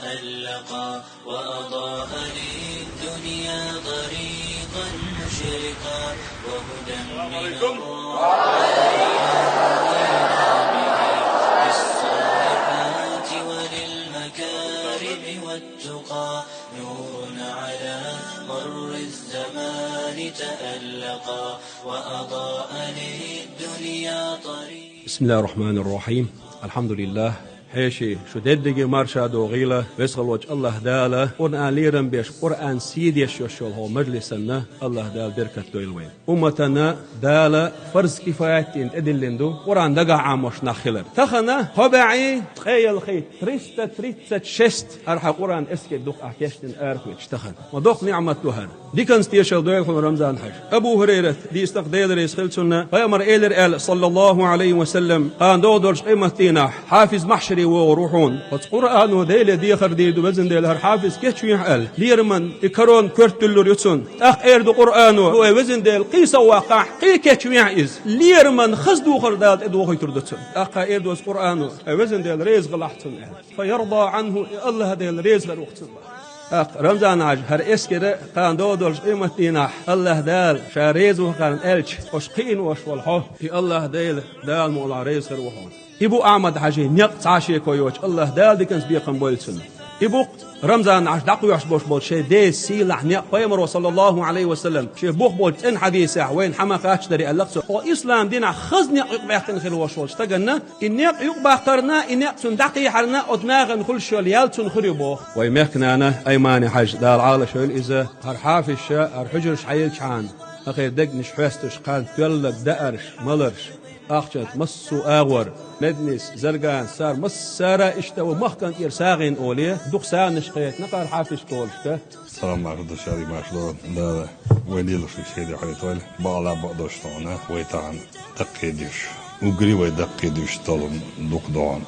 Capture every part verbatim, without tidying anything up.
تألقا وأضاء للدنيا طريقا مشرقا وهدى من الله أحيانا به للصالحات وللمكارم والتقى نور على مر الزمان تألقا وأضاء للدنيا طريقا. بسم الله الرحمن الرحيم. الحمد لله. Хьеший, шу дерриге марша догӀийла, весхалочу АллахӀ Дала, Къуръан лерам беш, Къуръан сий деш йолу хӀокху мажлисана АллахӀ Дала беркат дойла вайн. Умматана Дала фарз кифаят дина тӀедиллина ду, Къуръан дагахь Ӏамош нах хилар. Тахана хьо баьӀий ткъе ялхитта, триста тридцать шесть, хӀара хьан Къуръан эскар ду-кх ахь кечдина арахоьцуш тахана. Ма доккха ниӀмат ду хӀара. Диканца тешалла дойла хьуна, Рамзан-Хьаьжа. Абу ХӀурайрат, дийцина-кх, Дела реза хила цунна, пайхамар элира аьлла, саллаллаху Ӏалайхи ва саллам, кхана догӀу долчу къематдийнахь хьафиз махьшаре вогӀур ву хьуна. Оцу Къуръано Деле дехар дийр ду, везан Дела, хӀара хьафиз кечвехьа аьлла. Лераман и корона коьрта дуьллур ю цунна. ТӀаккха эр ду Къуръано: «Вай везан Дела, кхин сов ваккхахь, кхин кечвехьа иза. Лераман хаза духар Дала тӀедохуьйтур ду цунна». ТӀаккха эр ду оцу Къуръано: «Вай везан Дела, реза хилахь цунна», аьлла. Фа ярда Ӏанху, и АллахӀ Дела реза хир ву-кх цунна. ТӀаккха, Рамзан-Хьаьжа, хӀара эскар а кхана догӀу долчу къематдийнахь АллахӀ Дала Ша реза ву хьуна аьлча, оцу кхиъна волуш волу хьо, и АллахӀ Дела, Дала мукъалахь, реза хир ву хьуна. И бу Ахьмад-Хьаьжин некъ, цхьа шеко йоцуш, АллахӀ Дала диканца бекхам бойла цунна. И бу-кх Рамзан-Хьаьжа дӀакхоьхьуш болуш болчу шайн десан сийлахь некъ. Пайхамаро, саллаллаху Ӏалайхи ва саллам, шен бух болчу цӀена хьадисехь вайна хьан ма-кхаччадара аьлла-кх цо: «Хьо ислам динахь хаза некъ юкъабаьккхина хир волуш волчу стаганна, и некъ юкъабаккхарна, и некъ цунна дӀакхехьарна, оцу нахана хуьлуш йолу ял цунна хир ю», – боху. Вайн мехкан нана Аймани-Хьаьжа, Дала Ӏалашйойла иза, хӀара хьафизша, хӀара хьуьжарш хьаеллачхьана, хӀокхеран дегнаш хьоьстуш, кхана тоьлларг даарш, маларш, ахчанца массо а агӀор, меднис, зарган, сар, массара а иштта вай махкана тӀера сагӀина олий, дукха сагӀанаш кхетина-кх хӀара хьафизашка олуш. Салам марха ду шаьрий, марша догӀийла Дала. Вай лелош шайде хьоьтойла, бакъала бакъдолуш ду хьуна вай тахана даккхийдеш. Уггаре вай даккхийдеш долу дукха ду хьуна.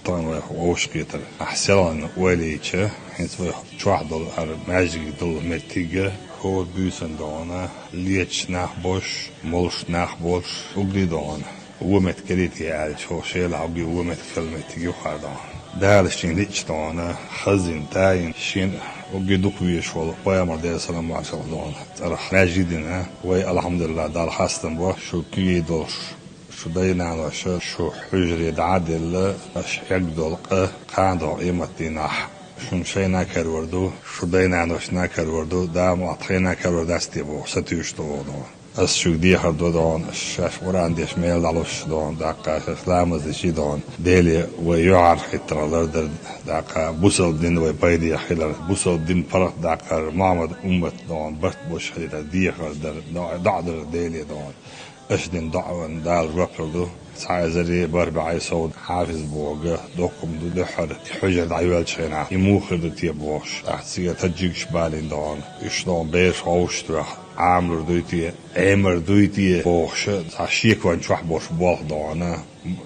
Тахана вай вовшахкхетар ахь селхана ойла йича, хӀинца вай чохь долу хӀара маьждиг долу меттиг а хӀора буьйсанна ду хьуна, леташ нах болуш, молуш нах болуш, уггаре ду хьуна. Вон меттиг карийта аьлча, хӀокху Шелахь уггаре вон меттиг хила меттиг ю хӀара ду хьуна. Дала шена лиъча ду хьуна, хазина, тайина, шена уггаре дукха везаш волу пайхамар, Делера салам-маршалла хуьлда цунна, цӀарах маьждиг дина вай, алхьамдулиллахӀ, Далла хастам бо, шу куьйга долуш, шу дай-наноша шу хьуьжаре дӀа а делла, аша хьегна долу къа кхана догӀу къематдийнахь шуна шайна а карор ду, шу дай-наношна а карор ду, Дала мукъалахь тхайна а карор дац те бохуш, сатуьйсуш ду оха ду хьуна. Ас шуьга дехар до ду хьуна, аш шаьш Къуръан деш мел дӀалуш ду хьуна, даккха шаьш ламаз деш ду хьуна. Деле вай юьхьарлахӀиттаралла лардар, даккха бусалба дин вай пайде хилар, бусалба дин паргӀат даккхар, Мухьаммад уммат ду хьуна барт беш хилар, дехар дар, доӀа, доӀа дар Деле ду хьуна. Аша дина доӀанна Дала жоп лур ду. Цхьа эзаре бархӀ бӀе сов хьафиз бохург доккха хӀума ду, дуьххьара и хьуьжар дӀайоьллучу хенахь, и муха хир ду те бохуш, ахь цига таджикаш балийна ду хьуна, уьш ду хьуна бераш хьовсуш тоьхна, Ӏамалур дуй те, Ӏемар дуй те бохуш, цхьа шекон чохь болуш болх ду хьуна,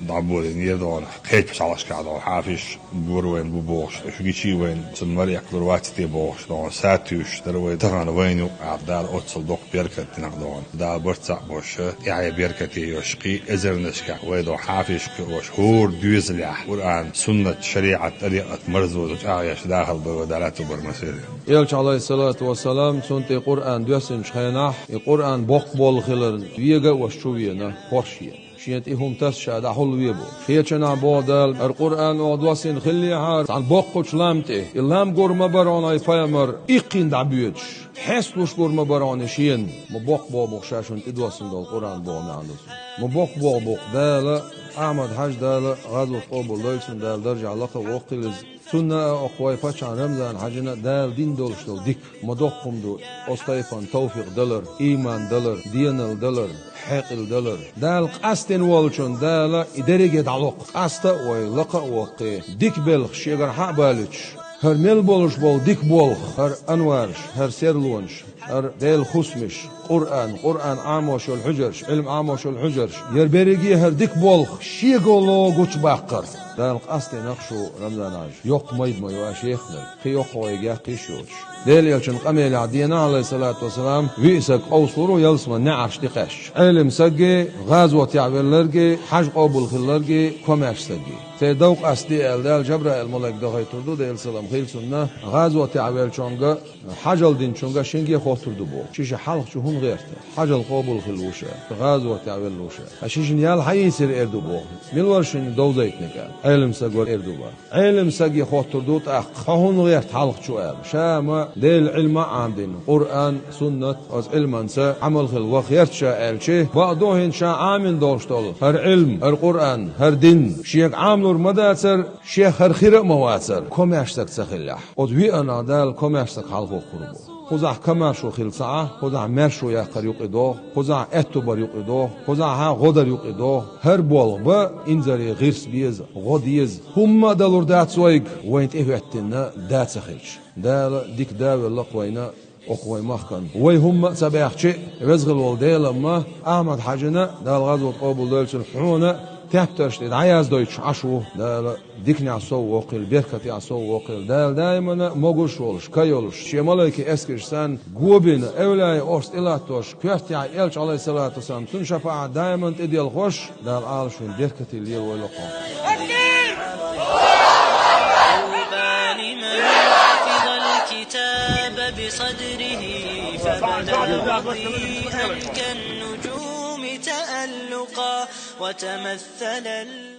дӀаболийнера ду хьуна, кхечу пачхьалкхашкахь ду хьуна хьафизаш гур вайна бу бохуш, уьш гичий вайна цунна мара эккхалур вац те бохуш ду хьуна, сатуьйсуш дара вай тахана вайна юкъахь, Дала оццул доккха беркат дина-кх ду хьуна. Дала барт цхьаъ беш, тӀаьхье беркате йойла кхин эзарнашкахь вай ду хьафизашка а ваш хӀора доьзалехь Къуръан, суннат, шариӀат, тӀарикъат марзо ду чӀагӀъеш дахар бой вай Дала лаьцна бара масех. Элча, Ӏалайхиссалату вассалам, цунна тӀе Къуръан доьссинчу хенахь, и Къуръан боккха болу хиларна вега а ваш чу вена, хорш е. Шен тӀе хӀума таса ша дӀахьулве бу. Кхечанхьа боху Дала, хӀара Къуръан оха доссийна хиллехьара, цхьана боккхачу лам тӀе, и лам гур ма бара хьуна и пайхамар иккхийна дӀабоьдуш, хьесталуш гур ма бара хьуна и шена. Ма боккха боху бу-кх ша шуна тӀедоссийна долу Къуръан боху маьӀна ду цуьнан. Ма боккха боху бу-кх Дала, Ахьмад-Хьаьжа, Дала гӀазот къобалдойла цуьнан, Дала даржехь лакха а воккхийла иза. Цунна а, оцу вай паччахьна Рамзан-Хьаьжина а Дала дина долуш долу дика. Ма доккха хӀума ду оцу тайпана тавфикъ далар, ийман далар, денал далар, хьекъал далар. Дала къастийна волчунна Дала и дерриге дӀалокху. Къаста а вой, лакха а воккхий, дика белхаш шегара хьа а балуьйтуш, хӀара мел болуш болу дика болх, хӀара анварш, хӀара серлонаш, хӀара Делан хӀусамаш, Къуръан, Къуръан Ӏамош йолу хьуьжарш, Ӏилма Ӏамош йолу хьуьжарш, яра берриге а хӀара дика болх шегало гучубаккхар. Дала къастийнах шу, Рамзан-Хьаьжа, йоккха майда ма ю аша яхнарг, кхин йоккха гӀайгӀа яккха йиш йоцуш. Делан Элчан къамелехь дийна, Ӏалайхиссалату вассалам, виъ саг къовсалур ву ялсаманин неӀарш тӀекъаьсташ. Ӏелам стаге, гӀазоте велларге, хьажа къобал хилларге, комаьрша стаге. Церан дов къастаде аьлла, Дала Жабраил-малик дохуьйтур ду, Делан салам хила цунна, гӀазоте веллачуьнга, хьажал динчуьнга, шинге хоттур ду боху. Ши-ши хьалхачу хӀунда гӀерта? Хьажал къобал хилла ву ша, гӀазоте велла ву ша. Ткъа ши-шина ял хьан йийцира эр ду боху? Мила вара шуна дов дайтинарг аьлла? Ӏелам стаг вара эр ду боху. Ӏелам стаге хоттур ду тӀаккха, хьо хӀунда гӀерта хьалхачу аьлла. Ша-м Делан Ӏилма а Ӏамадина, Къуръан, суннат, оцу Ӏилманца Ӏамал хила ваха гӀерта ша аьлча, бакъду хӀинца ша Ӏамийна долуш долу хӀара Ӏилма, хӀара Къуръан, хӀара дин шега Ӏамалур ма дацара, шех хӀара хир а ма вацара, комаьрша стаг ца хиллехь. Оцу виъанах Дала комаьрша стаг хьалхавоккхур бу. Кхузахь комаьршо хилла ца Ӏа, кхузахь маьршо яккхар юкъа догӀу, кхузахь аьтту бар юкъа догӀу, кхузахь гӀо дар юкъа догӀу. ХӀара болх бан инзаре гӀирс беза, гӀо деза. ХӀумма а далур дац вайга, вайна тӀехӀоьттина да ца хилча. Дала дика да велла-кх вайна, окху вайн махкана. Вай хӀумма а ца баьхча, веза хилла волу Дела-м, Ахьмад-Хьаьжина, Дала гӀазот къобалдойла цуьнан, хьуна тептарш тӀе дӀаяздойтуш Ӏаш ву. Дала диканехь сов воккхийла, беркатехь сов воккхийла. Дала даимана могуш волуш, ка йолуш, шен малайкийн эскарш санна го бина, эвлаяийн орца тӀелаттош, коьртехь Элча, Ӏалайхиссалату вассалам, цуьнан шапаӀат даимана тӀеделхош, Дала Ӏалашо беркате лелавойла-кх хьо. الكتاب بصدره فبدا مضيئا كالنجوم تألقا وتمثل